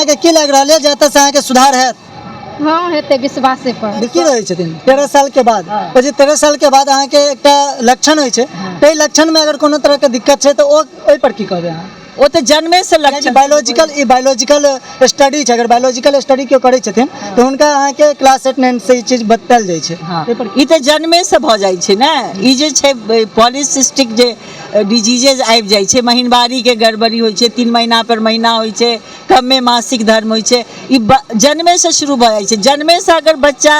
अहाँके की लागि रहल यऽ जे एतऽसँ अहाँके सुधार हैत? हँ, हेतै विश्वासे पर। की रहै छथिन 13 साल के बाद? ओ जे 13 साल के बाद अहाँके एकटा लक्षण होइ छै, ताहि लक्षण में अगर कोनो तरह के दिक्कत छै तऽ ओ ओहि पर की कहबै अहाँ? ओ तऽ जन्मे से लक्षण। बायोलॉजिकल, ई बायोलॉजिकल स्टडी छै। अगर बायोलॉजिकल स्टडी केओ करै छथिन तऽ हुनका अहाँके क्लास 8 9 से ई चीज बतायल जाइ छै। ताहि पर ई तऽ जन्मे से भऽ जाइ छै ने। ई जे छै पॉलिसिस्टिक जे डिजीजेज आबि जाइ छै, महीनवारीके गड़बड़ी होइ छै, 3 महीना पर महीना होइ छै, कमे मासिक धर्म होइ छै, ई जन्मेसँ शुरू भऽ जाइ छै। जन्मेसँ अगर बच्चा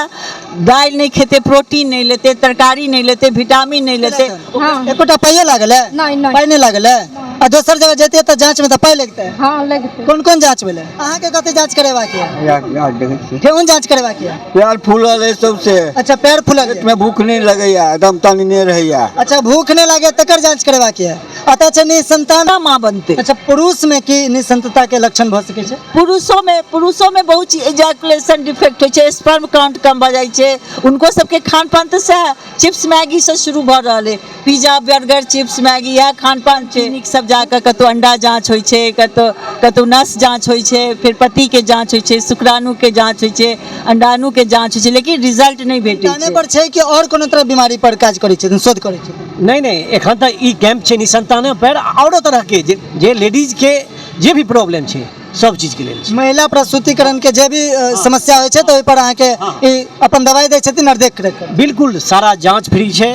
दालि नहि खेतै, प्रोटीन नहि लेतै, तरकारी नहि लेतै, विटामिन नहि लेतै। हँ। एकोटा पाइयो लागल है? नहि, नहि। पाइ नहि लागल है। आ दोसर जगह जैतियै तऽ जाँच में तऽ पाइ लगतै? हँ, लगतै। कोन कोन जाँच भेलै अहाँके? कथी जाँच करेबाक यऽ? यार यार, देखै छियै। ठेहुन जाँच करेबाक यऽ। पैर फूलल है सबसे। अच्छा, पैर फूलल यऽ। पेटमे भूख नहि लगैया, एकदम तनने रहैया। अच्छा, भूख नहि लागे तकर जाँच करेबाक यऽ। अतः छै निसंतान केना माँ बनतै? अच्छा, पुरुष में की निसंतता के लक्षण भऽ सकै छै? पुरुषोमे बहुत चीज, इजैकुलेशन डिफेक्ट होइ छै, स्पर्म काउंट कम भऽ जाइ छै। हुनको सबके खान पान तऽ सएह चिप्स मैगी से शुरू भऽ रहल है। पिज्जा, बर्गर, चिप्स, मैगी, इएह खान पान छै। नीक सब जाकऽ कतहु अंडा जाँच होइ छै, कतहु कतहु नस जाँच होइ छै, फेर पतिके जाँच होइ छै, शुक्राणुके जाँच होइ छै, अंडाणुके जाँच होइ छै, लेकिन रिजल्ट नहि भेटै संताने छै। पर छै कि आओर कोनो तरह बीमारी पर काज करै छथिन, शोध करै छथिन? नहि, एखन तऽ ई कैम्प छै निसंताने पर, आओरो तरहके जे लेडीजके जे भी प्रॉब्लम छै, सब चीजके लेल छै। महिला प्रसूतिकरण के जे भी समस्या होइ छै तऽ ओहि पर अहाँके ई अपन दवाइ दै छथिन आओर देख रेख करै? बिल्कुल, सारा जाँच फ्री छै,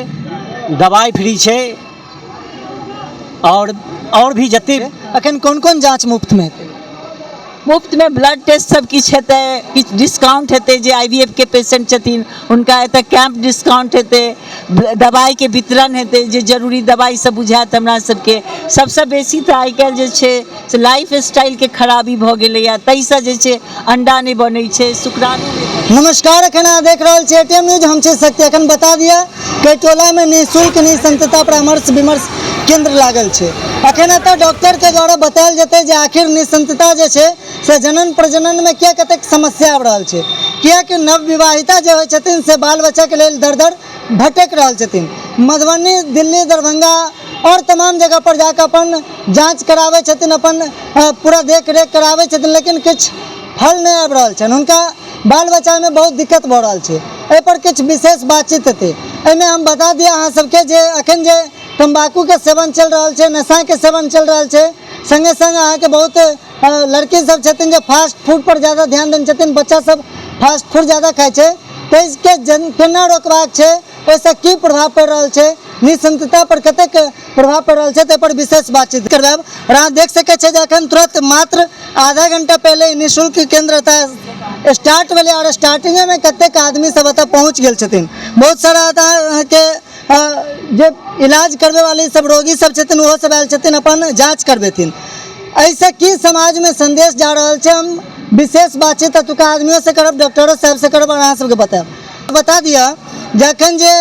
दवाइ फ्री छै आओर भी जते। अखन कोन कोन जाँच मुफ्त मे हेतै? मुफ्तमे ब्लड टेस्ट सब किछु हेतै, किछु डिस्काउंट हेतै। जे आईवीएफ के पेशेंट छथिन, हुनका एतऽ कैंप डिस्काउंट हेतै, दवाइके वितरण हेतै, जे जरूरी दवाइ सब बुझायत हमरा सबके। सबसँ बेसी तऽ आइ काल्हि जे छै से लाइफ स्टाइलके खराबी भऽ गेलैए, ताहिसँ जे छै अंडा नहि बनै छै, शुक्राणु नहि बनै। नमस्कार, एखन अहाँ देख रहल छी एटीएम न्यूज, हम छी शक्ति। एखन बता दिअ, कैटोला में निःशुल्क निसंतता परामर्श विमर्श केंद्र लागल छै। एखन एतऽ डॉक्टर के द्वारा बतायल जेतै जे आखिर निसंतता जे छै से जनन प्रजनन में किया कतेक समस्या आबि रहल छै, कियाकि नवविवाहिता जे होइ छथिन से बाल बच्चा के लेल दर दर भटक रहल छथिन। मधुबनी, दिल्ली, दरभंगा और तमाम जगह पर जाकऽ अपन जाँच कराबै छथिन, अपन पूरा देख रेख कराबै छथिन, लेकिन किछु फल नहि आबि रहल छनि। हुनका बाल बच्चामे बहुत दिक्कत भऽ रहल छै। एहिपर किछु विशेष बातचीत हेतै। एहिमे हम बता दिअ अहाँ सबके जे एखन जे तम्बाकूके सेवन चलि रहल छै, नशाके सेवन चलि रहल छै, सङ्गे सङ्ग अहाँके बहुत लड़की सब छथिन जे फास्ट फूड पर ज्यादा ध्यान देने छथिन, बच्चा सब फास्ट फूड ज्यादा खाइ छै, ताहिके जन केना रोकबाक छै, ओहिसँ की प्रभाव पड़ि रहल छै, निसंतता पर कतेक प्रभाव पड़ि रहल छै, ताहि पर विशेष बातचीत करबायब। आओर अहाँ देख सकै छियै जे एखन तुरंत मात्र आधा घंटा पहिले ई निःशुल्क केंद्र एतऽ स्टार्ट भेलै आओर स्टार्टिंगेमे कतेक आदमी सब एतऽ पहुँच गेल छथिन। बहुत सारा एतऽ अहाँके जे इलाज करबै वाली सब रोगी सब छथिन, ओहो सब आयल छथिन, अपन जाँच करबेथिन। एहिसँ की समाजमे संदेश जा रहल छै, हम विशेष बातचीत एतुका आदमियों से करब, डॉक्टरो साहब से करब आओर अहाँ सबके बतायब। बता दिअ, जखन जे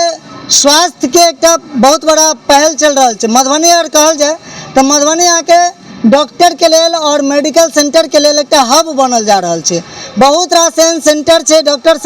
स्वास्थ्यके एकटा बहुत बड़ा पहल चलि रहल छै मधुबनी, अगर कहल जाय तऽ मधुबनी अहाँके डॉक्टरके लेल आओर मेडिकल सेंटरके लेल एकटा हब बनल जा रहल छै। बहुत रास एहन सेंटर छै, डॉक्टर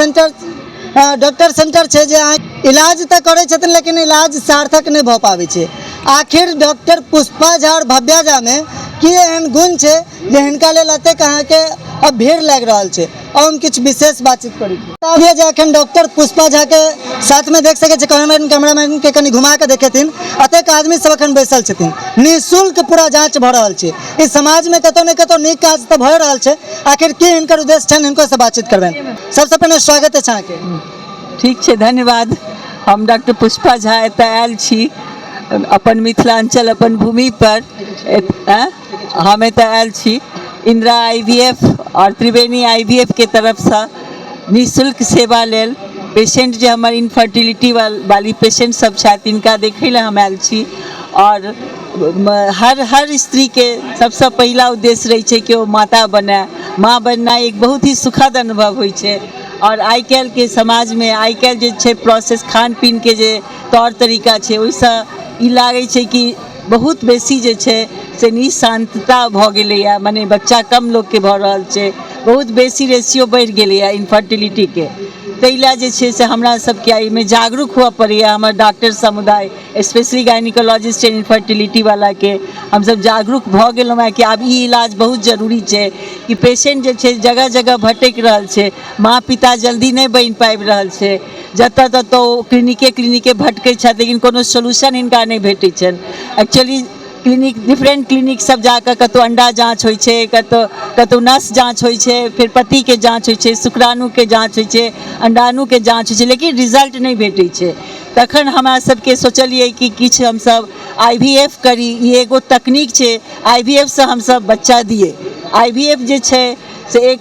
सेंटर छै जे अहाँ इलाज तऽ करै छथिन, लेकिन इलाज सार्थक नहि भऽ पाबै छै। आखिर डॉक्टर पुष्पा झा आओर भव्या झामे की एहन गुण छै जे हिनका लेल एतेक अहाँके अब भीड़ लागि रहल छै? आओर हम किछु विशेष बातचीत करै छी। बता जे एखन डॉक्टर पुष्पा झा के साथ में देख सकै छी, कैमरामैन कैमरामैन के कनि घुमा के देखेथिन, एतेक आदमी सब एखन बैसल छथिन। निःशुल्क पूरा जाँच भऽ रहल छै। ई समाज में कतौ ने कतौ नीक काज तऽ भऽ रहल छै। आखिर की हिनकर उद्देश्य छनि, हिनको से बातचीत करबनि। सबसँ पहिने स्वागत अछि अहाँके। ठीक छै, धन्यवाद। हम डॉक्टर पुष्पा झा एतऽ आयल छी अपन मिथिलाञ्चल, अपन भूमिपर। हम एतऽ आयल छी इंदिरा आईवीएफ आओर त्रिवेणी आईवीएफ के तरफसँ निःशुल्क सेवा लेल। पेशेंट जे हमर इनफर्टिलिटी वाली पेशेंट सब छथि, तिनका देखै लए हम आयल छी। आओर हर हर स्त्रीके सबसँ पहिला उद्देश्य रहै छै कि ओ माता बनय। माँ बननाइ एक बहुत ही सुखद अनुभव होइ छै। आओर आइ काल्हिके समाजमे आइ काल्हि जे छै प्रोसेस, खान पीनके जे तौर तरीका छै, ओहिसँ ई लागै छै कि बहुत बेसी जे छै से निःशान्तता भऽ गेलैए, मने बच्चा कम लोकके भऽ रहल छै, बहुत बेसी रेशियो बढ़ि गेलैए इनफर्टिलिटीके। ताहि लए जे छै से हमरा सबके एहिमे जागरूक हुअ पड़ैए। हमर डॉक्टर समुदाय स्पेशली गायनिकोलॉजिस्ट एंड इन्फर्टिलिटी वालाके हमसब जागरूक भऽ गेलहुँ हेँ कि आब ई इलाज बहुत जरूरी छै कि पेशेंट जे छै जगह जगह भटकि रहल छै, माँ पिता जल्दी नहि बनि पाबि रहल छै, जतऽ ततऽ ओ क्लिनिके क्लिनिके भटकै छथि, लेकिन कोनो सोल्यूशन हिनका नहि भेटै छनि। एक्चुअली क्लिनिक डिफरेंट क्लिनिक सब जाकऽ कतहु अंडा जाँच होइ छै, कतहु कतहु नस जाँच होइ छै, फेर पतिके जाँच होइ छै, शुक्राणुके जाँच होइ छै, अंडाणुके जाँच होइ छै, लेकिन रिजल्ट नहि भेटै छै। तखन हमरा सबके सोचलियै कि किछु हमसब IVF करी, ई एगो तकनीक छै, IVF सँ हमसब बच्चा दियै। IVF जे छै से एक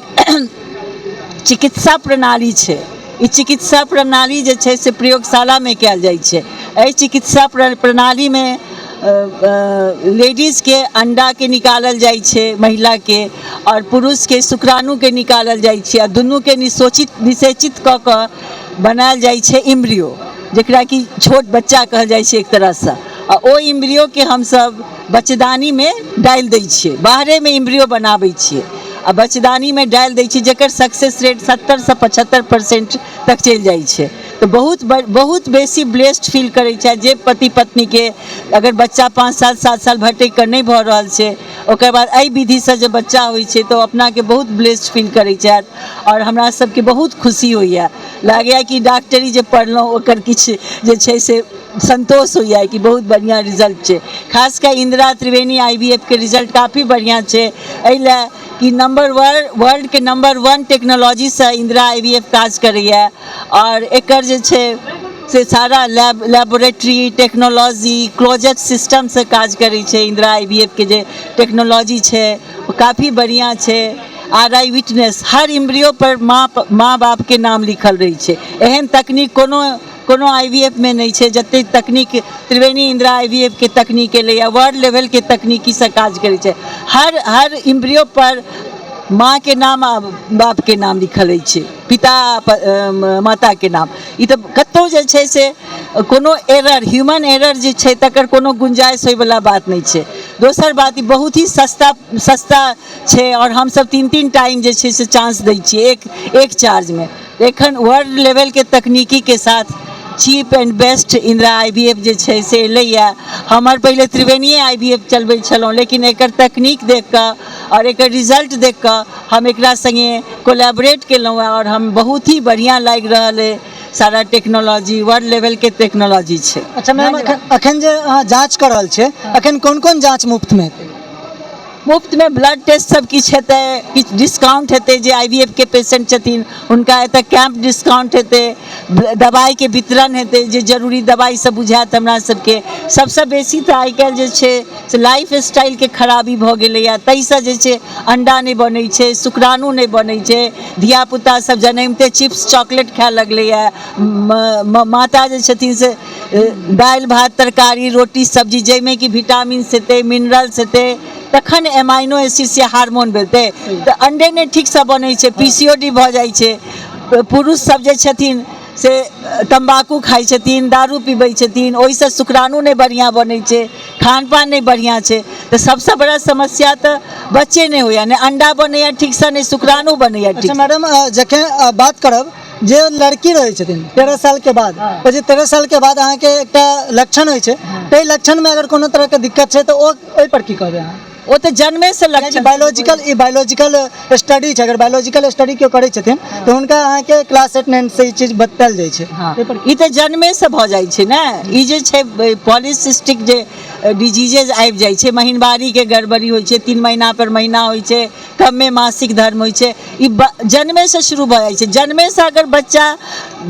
चिकित्सा प्रणाली छै। ई चिकित्सा प्रणाली जे छै से प्रयोगशालामे कयल जाइ छै। एहि चिकित्सा प्रणालीमे लेडीजके अंडाके निकालल जाइ छै महिलाके, आओर पुरुषके शुक्राणुके निकालल जाइ छै, आ दुनूके निषेचित कऽ कऽ बनायल जाइ छै इम्ब्रियो, जकरा कि छोट बच्चा कहल जाइ छै एक तरहसँ। आ ओ इम्ब्रियोके हमसब बच्चेदानीमे डालि दै छियै, बाहरेमे इम्ब्रियो बनाबै छियै आ बच्चेदानीमे डालि दै छियै, जकर सक्सेस रेट 70 से 75% तक चलि जाइ छै। तऽ बहुत बहुत बेसी ब्लेस्ड फील करै छथि जे पति पत्नीके अगर बच्चा 5 साल 7 साल भटकि कऽ नहि भऽ रहल छै, ओकर बाद एहि विधिसँ जे बच्चा होइ छै तऽ ओ अपनाके बहुत ब्लेस्ड फील करै छथि। आओर हमरा सबके बहुत खुशी होइए, लागैए कि डॉक्टरी जे पढ़लहुँ ओकर किछु जे छै से संतोष होइए कि बहुत बढ़िआँ रिजल्ट छै। खास कऽ इंदिरा त्रिवेणी IVF के रिजल्ट काफी बढ़िआँ छै, एहि लए कि नंबर वन, वर्ल्डके नंबर वन टेक्नोलॉजीसँ इंदिरा IVF काज करैए। आओर एकर जे छै से सारा लेबोरेटरी टेक्नोलॉजी क्लोजेड सिस्टमसँ काज करै छै। इंदिरा IVF के जे टेक्नोलॉजी छै ओ काफी बढ़िआँ छै। आर आई विटनेस, हर इम्ब्रियो पर माँ बापके नाम लिखल रहै छै। एहन तकनीक कोनो कोनो IVF मे नहि छै जतेक तकनीक त्रिवेणी इंदिरा IVF के तकनीक एलैए। वर्ल्ड लेवलके तकनीकीसँ काज करै छै। हर हर इम्ब्रियो पर माँके नाम आ बापके नाम लिखल अछि, पिता माताके नाम। ई तऽ कतहु जे छै से कोनो एरर, ह्यूमन एरर जे छै तकर कोनो गुंजाइश होइवला बात नहि छै। दोसर बात, ई बहुत ही सस्ता सस्ता छै आओर हमसब तीन तीन टाइम जे छै से चांस दै छियै एक एक चार्जमे। एखन वर्ल्ड लेवलके तकनीकीके साथ cheap and best Indira IVF जे छै से एलैए। हमर पहिले त्रिवेणीए IVF चलबै छलहुँ, लेकिन एकर तकनीक देख कऽ आओर एकर रिजल्ट देख कऽ हम एकरा सङ्गे कोलैबोरेट केलहुँ हेँ आओर हम बहुत ही बढ़िआँ लागि रहल अइ। सारा टेक्नोलॉजी वर्ल्ड लेवलके टेक्नोलॉजी छै। अच्छा मैम, अखन अखन जे अहाँ जाँच कऽ रहल छियै, अखन कोन कोन जाँच मुफ्तमे हेतै? मुफ्तमे ब्लड टेस्ट सब किछु हेतै, किछु डिस्काउंट हेतै। जे IVF के पेशेंट छथिन हुनका एतऽ कैंप डिस्काउंट हेतै, दबाइके वितरण हेतै, जे जरूरी दबाइ सब बुझायत हमरा सबके। सबसँ बेसी तऽ आइ काल्हि जे छै से लाइफ स्टाइलके खराबी भऽ गेलैए, ताहिसँ जे छै अंडा नहि बनै छै, शुक्राणु नहि बनै छै। धियापुता सब जनमिते चिप्स चॉकलेट खाए लगलैए। माता जे छथिन से दालि भात तरकारी रोटी सब्जी, जाहिमे कि विटामिन्स हेतै, मिनरल्स हेतै, तखन एमाइनो एसिड या हार्मोन भेटतै। तऽ अंडे नहि ठीकसँ बनै छै, PCOD भऽ जाइ छै। पुरुष सब जे छथिन से तम्बाकू खाइ छथिन, दारू पीबै छथिन, ओहिसँ शुक्राणु नहि बढ़िआँ बनै छै, खान पान नहि बढ़िआँ छै। तऽ सबसँ बड़ा समस्या तऽ बच्चे नहि होइए, नहि अंडा बनैए ठीकसँ, नहि शुक्राणु बनैए अच्छा ठीकसँ। मैडम, जखन बात करब जे लड़की रहै छथिन 13 साल के बाद, ओ जे 13 साल के बाद अहाँके एकटा लक्षण होइ छै, ताहि लक्षणमे अगर कोनो तरहके दिक्कत छै तऽ ओ ओहि पर की कहबै अहाँ? ओ तऽ जन्मेसँ लक्षण बायोलॉजिकल, ई बायोलॉजिकल स्टडी छै। अगर बायोलॉजिकल स्टडी केओ करै छथिन तऽ हुनका अहाँके क्लास 8 9 से ई चीज बतायल जाइ छै। एहि पर ई तऽ जन्मेसँ भऽ जाइ छै ने। ई जे छै पॉलिसिस्टिक जे डिजीजेज आबि जाइ छै, महीनवारीके गड़बड़ी होइ छै, 3 महीना पर महीना होइ छै, कमे मासिक धर्म होइ छै, ई जन्मेसँ शुरू भऽ जाइ छै। जन्मेसँ अगर बच्चा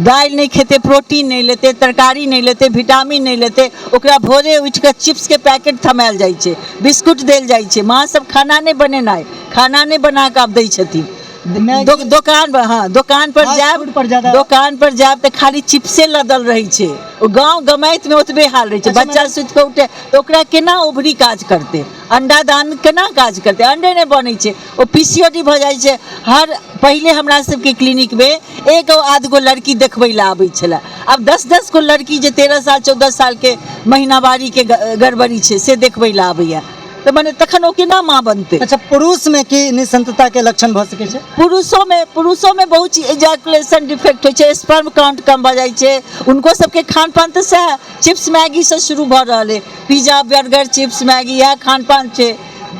दालि नहि खेतै, प्रोटीन नहि लेतै, तरकारी नहि लेतै, विटामिन नहि लेतै, ओकरा भोरे उठि कऽ चिप्सके पैकेट थमायल जाइ छै, बिस्कुट देल जाइ छै, माँ सब खाना नहि बनेनाइ, खाना नहि बना कऽ आब दै छथिन। दोकान पर, हँ, दोकान पर फास्ट जायब फूड पर ज्यादा- दोकान पर जायब तऽ खाली चिप्से लदल रहै छै। ओ गाँव गमाइत मे ओतबे हाल रहै छै। बच्चा सुति कऽ उठे तऽ ओकरा केना ओवरी काज करतै, अंडादान केना काज करतै? अंडे नहि बनै छै, ओ PCOD भऽ जाइ छै। हर पहिले हमरा सबके क्लिनिकमे एक आध गो लड़की देखबै लए आबै छलै, आब 10-10 गो लड़की जे 13 साल 14 सालके महीनावारीके गड़बड़ी छै से देखबै लए आबैया। तऽ मने तखन ओ केना माँ बनतै। अच्छा, पुरुषमे की निसंतताके लक्षण भऽ सकै छै? पुरुषोमे बहुत चीज इजैकुलेशन डिफेक्ट होइ छै, स्पर्म काउंट कम भऽ जाइ छै। हुनको सबके खान पान तऽ सएह चिप्स मैगीसँ शुरू भऽ रहल अइ, पिज्जा बर्गर चिप्स मैगी इएह खान पान छै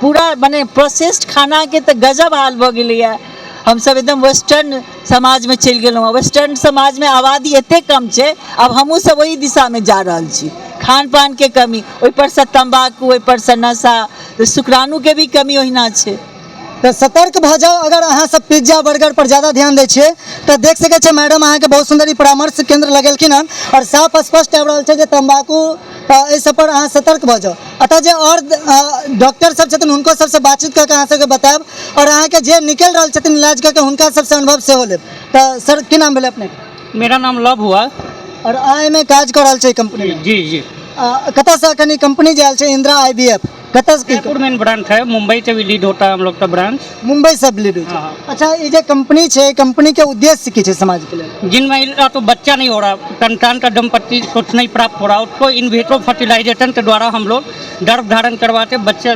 पूरा। मने प्रोसेस्ड खानाके तऽ गजब हाल भऽ गेलैए। हमसब एकदम वेस्टर्न समाजमे चलि गेलहुँ हँ। वेस्टर्न समाजमे आबादी एतेक कम छै, आब हमहूँ सब ओहि दिशामे जा रहल छी। खान पानके कमी, ओहिपरसँ तम्बाकू, ओहिपरसँ नशा, तऽ शुक्राणुके भी कमी ओहिना छै। तऽ सतर्क भऽ जाउ अगर अहाँ सब पिज्जा बर्गर पर ज्यादा ध्यान दै छियै तऽ। देख सकै छियै, मैडम अहाँके बहुत सुन्दर ई परामर्श केंद्र लगेलखिन हन आओर साफ स्पष्ट आबि रहल छै जे तम्बाकू, एहि सब पर अहाँ सतर्क भऽ जाउ। एतऽ जे आओर डॉक्टर सब छथिन, हुनको सबसँ बातचीत कऽ के अहाँ सबके बतायब आओर अहाँके जे निकलि रहल छथिन इलाज कऽ के, हुनका सबसँ अनुभव सेहो लेब। तऽ सर, की नाम भेलै अपनेके? मेरा नाम लव हुआ। आओर अहाँ एहिमे काज कऽ रहल छै कंपनी? जी। कतऽसँ एखन ई कंपनी जे आयल छै इंदिरा आईवीएफ, कतऽसँ की? जयपुर मेन ब्रांच है, मुंबई से भी लीड होता है हम लोग का ब्रांच। मुंबई से लीड होइ छै। हाँ। अच्छा, ई जे कंपनी छै, कंपनी के उद्देश्य की छै समाज के लेल? जिन महिला तो बच्चा नहीं हो रहा, संतान का दंपत्ति कुछ नहीं प्राप्त हो रहा, उसको इन विट्रो फर्टिलाइजेशन के द्वारा हम लोग गर्भ धारण करवाते, बच्चे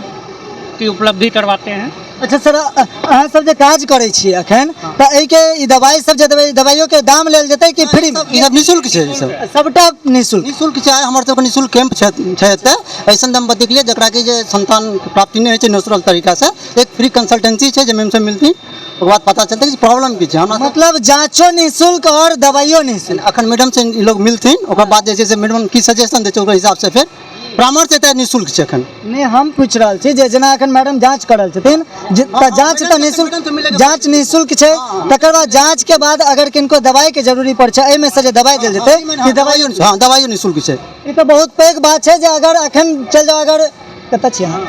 की उपलब्धि करवाते हैं। अच्छा सर, अहाँ सब जे काज करै छियै अखन, तऽ एहिके ई दवाई सब जे देबै, ई दवाइयो के दाम लेल जेतै कि फ्री मे? ई सब निःशुल्क छै ई सब। सबटा निःशुल्क? निःशुल्क छै। आइ हमर सबके निःशुल्क कैंप छै छै एतऽ अइसन दंपतिके लिए जकरा कि जे संतान प्राप्ति नहि होइ छै नेचुरल तरीकासँ। एक फ्री कंसल्टेंसी छै जे मैम से मिलथिन, ओकर बाद पता चलतै कि प्रॉब्लम की छै हमरा सब। मतलब जाँचो निःशुल्क और दवाइयो निःशुल्क? अखन मैडम से ई लोग मिलथिन, ओकर बाद जे छै से मैडम की सजेशन दै छै, ओकर हिसाबसँ फेर परामर्श एतऽ निःशुल्क छै एखन। नहि, हम पूछि रहल छी जे जेना एखन मैडम जाँच कर रहल छथिन जे, तऽ जाँच तऽ निःशुल्क, जाँच निःशुल्क छै, तकर बाद जाँच के बाद अगर किनको दवाई के जरूरी पड़ै छै, एहिमे से जे दवाई देल जेतै, ई दवाइयो? हँ, दवाइयो निःशुल्क छै। ई तऽ बहुत पैघ बात छै जे अगर अखन चलि जाउ, अगर कतऽ छी अहाँ,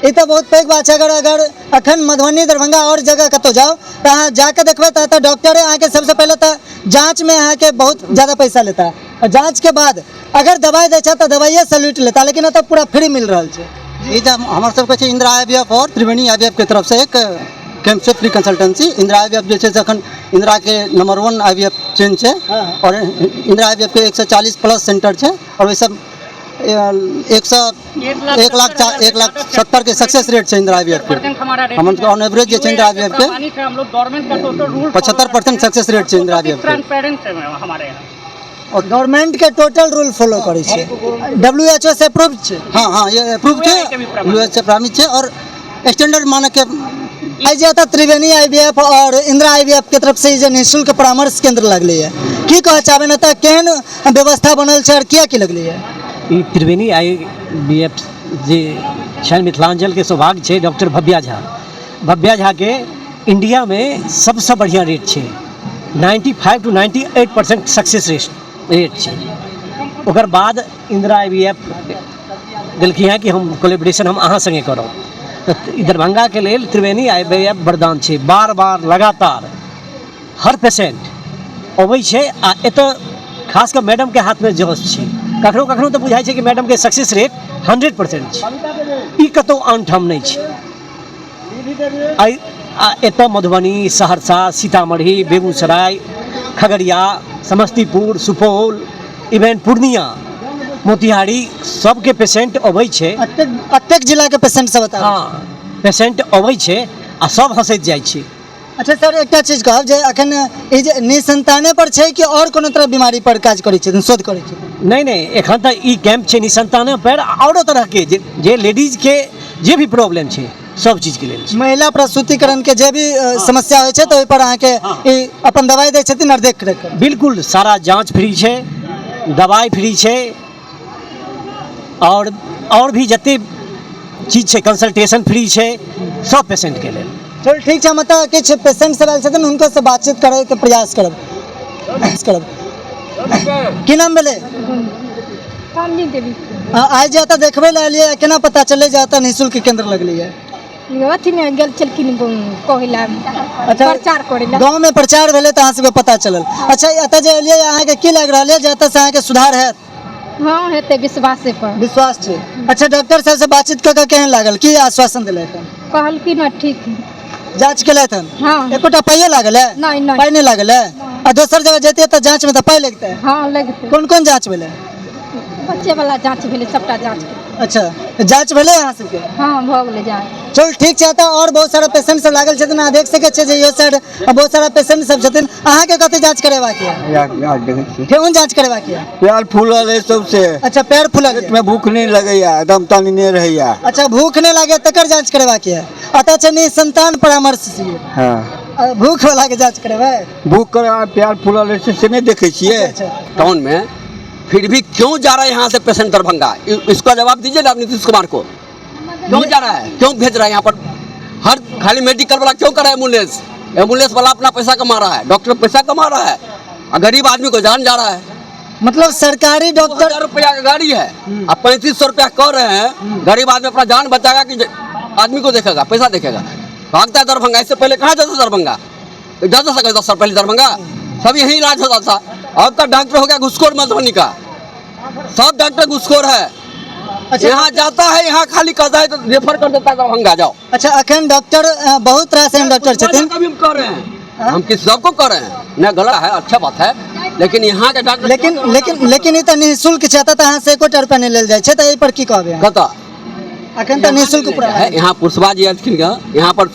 ई तऽ बहुत पैघ बात छै। अगर अगर अखन मधुबनी, दरभंगा आओर जगह कतहु जाउ तऽ अहाँ जाके देखबै तऽ एतऽ डॉक्टरे अहाँके सबसँ पहिले तऽ जाँचमे अहाँके बहुत ज्यादा पैसा लेता आओर जाँचके बाद अगर दवाइ दै छै तऽ दवाइए से लूटि लेता, लेकिन एतऽ पूरा फ्री मिल रहल छै। ई जे हमर सबके छै इंदिरा आईवीएफ और त्रिवेणी आईवीएफ के तरफ से एक कैंप छै, फ्री कंसल्टेंसी। इंदिरा आईवीएफ जे छै से अखन इंदिरा के नंबर 1 आईवीएफ चेन छै और इंदिरा आईवीएफ के 140 प्लस सेंटर छै और ओहि सब 1 लाख 1 लाख 70 के सक्सेस रेट छै इंदिरा आईवीएफ के। हमारा हमर ऑन एवरेज जे छै इंदिरा आईवीएफ के हम लोग गवर्नमेंट का टोटल रूल 75% सक्सेस रेट छै इंदिरा आईवीएफ के। ट्रांसपेरेंट है हमारे यहाँ। गवर्नमेंट के टोटल रूल फॉलो करै छै, WHO से अप्रूव छै? हाँ, ये अप्रूव छै, यूएस से प्रमाणित छै और स्टैंडर्ड मानक के। आइ जे एतऽ त्रिवेणी आईवीएफ और इंदिरा आईवीएफ के तरफ से ई जे निःशुल्क परामर्श केंद्र लगलै है, की कहऽ चाहबै? एतऽ केहन व्यवस्था बनल छै और किया की लगलै है? ई त्रिवेणी आईवीएफ जे छनि, मिथिलाञ्चलके सौभाग्य छै डॉक्टर भव्या झा। भव्या झाके इंडियामे सबसँ बढ़िआँ रेट छै, 95 to 98% success rate छै। ओकर बाद इंदिरा आईवीएफ देलखिन हेँ कि हम कोलेब्रेशन हम अहाँ सङ्गे करब। तऽ ई दरभंगाके लेल त्रिवेणी आईवीएफ वरदान छै। बार बार लगातार हर पेशेंट अबै छै आ एतऽ खास कऽ मैडमके हाथमे जस छै। कखनो कखनो तऽ बुझाइ छै कि मैडमके सक्सेस रेट 100% छै। ई कतहु आन ठाम नहि छै। आइ आ एतऽ मधुबनी, सहरसा, सीतामढ़ी, बेगूसराय, खगड़िया, समस्तीपुर, सुपौल, इवेन पूर्णिया, मोतिहारी सबके पेशेंट अबै छै। अतेक अतेक जिलाके पेशेंट सब एतऽ आबै छै? हँ, पेशेंट अबै छै आ सब हँसैत जाइ छै। अच्छा सर, एकटा चीज कहब जे अखन ई जे निसंताने पर छै कि आओर कोनो तरह बीमारी पर काज करै छथिन, शोध करै छथिन? नहि, एखन तऽ ई कैंप छै निसंताने पर, आओरो तरहके जे लेडीजके जे भी प्रॉब्लम छै, सब चीजके लेल छै। महिला प्रसूतिकरण के जे भी समस्या होइ छै, तऽ ओहि पर अहाँके ई अपन दवाइ दै छथिन आओर देख रेख करै? बिल्कुल, सारा जाँच फ्री छै, दवाइ फ्री छै आओर भी जते चीज छै, कंसल्टेशन फ्री छै सब पेशेंटके लेल। चलू, ठीक छै। हम एतऽ किछु पेशेंट सब आयल छथिन, हुनको से बातचीत करैके प्रयास करब करब की नाम भेलै? कामनी देवी। आइ जे एतऽ देखबै लए एलियै, केना पता चललै जे एतऽ निःशुल्क केंद्र लगलैए? अथीमे गेल छलखिन कहै लए, प्रचार करै लए। गाँवमे प्रचार भेलै तऽ अहाँ सबके पता चलल। अच्छा, एतऽ जे एलियै, अहाँके की लागि रहल यऽ जे एतऽ से अहाँके सुधार हैत? हँ, हेतै, विश्वासे पर। विश्वास छै। अच्छा, डॉक्टर साहब से बातचीत कऽ के केहन लागल? की आश्वासन देलथि? कहलखिन हँ, ठीक है। जाँच केलथि हन? हँ। एकोटा पाइयो लागल है? नहि। पाइ नहि लागल है। आ दोसर जगह जैतियै तऽ जाँचमे तऽ पाइ लगतै? हँ, लगतै। कोन कोन जाँच भेलै? बच्चे वाला जाँच भेलै, सबटा जाँच। अच्छा, जाँच भेलै अहाँ सबके? हँ, भऽ गेलै जाँच। चल ठीक छै। तऽ आओर बहुत सारा पेशेंट सब लागल छथिन। अहाँ देख सकै छियै जे इहो साइड बहुत सारा पेशेंट सब छथिन। अहाँके कथी जाँच करेबाक यऽ? यार यार, देखै छियै। ठेहुन जाँच करेबाक यऽ? पैर फूलल अइ सौंसे। अच्छा, पैर फूलल यऽ। पेटमे भूख नहि लगैया, एकदम तनने रहैया। अच्छा, भूख नहि लागै तकर जाँच करेबाक यऽ। एतऽ छै निसंतान परामर्श शिविर। हँ। भूख वाला के जाँच करेबै? भूख कर पैर फूलल रहै छै से नहि देखै छियै? अच्छा। टाउन में फिर भी क्यों जा रहा है यहाँ से पेशेंट दरभंगा? इसका जवाब दीजिए ना आप नीतीश कुमार को। क्यों जा रहा है? क्यों भेज रहा है यहाँ पर? हर खाली मेडिकल वाला क्यों कर रहा है एम्बुलेंस? एम्बुलेंस वाला अपना पैसा कमा रहा है, डॉक्टर पैसा कमा रहा है और गरीब आदमी को जान जा रहा है। मतलब सरकारी डॉक्टर 2000 रुपया का गाड़ी है अब 3500 रुपया कर रहे हैं। गरीब आदमी अपना जान बचाएगा कि आदमी को देखेगा, पैसा देखेगा? भागता है दरभंगा। इससे पहले कहाँ जाता दरभंगा? जाता था 10 साल पहले दरभंगा? सब यही इलाज होता था। अब का डॉक्टर हो गया घुसखोर। मधुबनी का सब डॉक्टर घुसखोर है। यहाँ जाता है, यहाँ खाली कहता है तो रेफर कर देता है, दरभंगा जाओ। अच्छा, अखन डॉक्टर बहुत रास एहन डॉक्टर छथिन। कभी हम कह रहे हैं, हम किस सबको कह रहे हैं न गलत है, अच्छा बात है, लेकिन यहाँ के डॉक्टर लेकिन लेकिन लेकिन ई तऽ निःशुल्क छै। एतऽ तऽ अहाँ से एकोटा रुपया नहि लेल जाइ छै, तऽ एहि पर की कहबै अहाँ? कतऽ? अखन तऽ निःशुल्क पूरा है। यहाँ पुष्पा जी एलखिन गऽ, यहाँ पर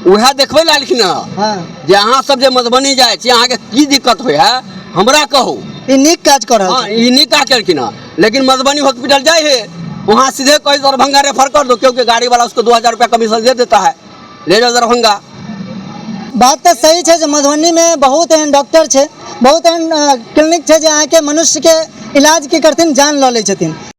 उएह देखबै लए एलखिन हँ जे अहाँ सब जे मधुबनी जाइ छी, अहाँके की दिक्कत होइ है, हमरा कहू। ई नीक काज कऽ रहल छै। ई नीक काज केलखिन हँ, लेकिन मधुबनी हॉस्पिटल जाइ है, वहाँ सीधे कही दरभंगा रेफर कर दो, क्योंकि गाड़ी वाला उसको 2000 रुपया कमीशन दे देता है, ले जाओ दरभंगा। बात तऽ सही छै जे मधुबनीमे बहुत एहन डॉक्टर छै, बहुत एहन क्लिनिक छै जे अहाँके मनुष्यके इलाज की करथिन, जान लऽ लै छथिन।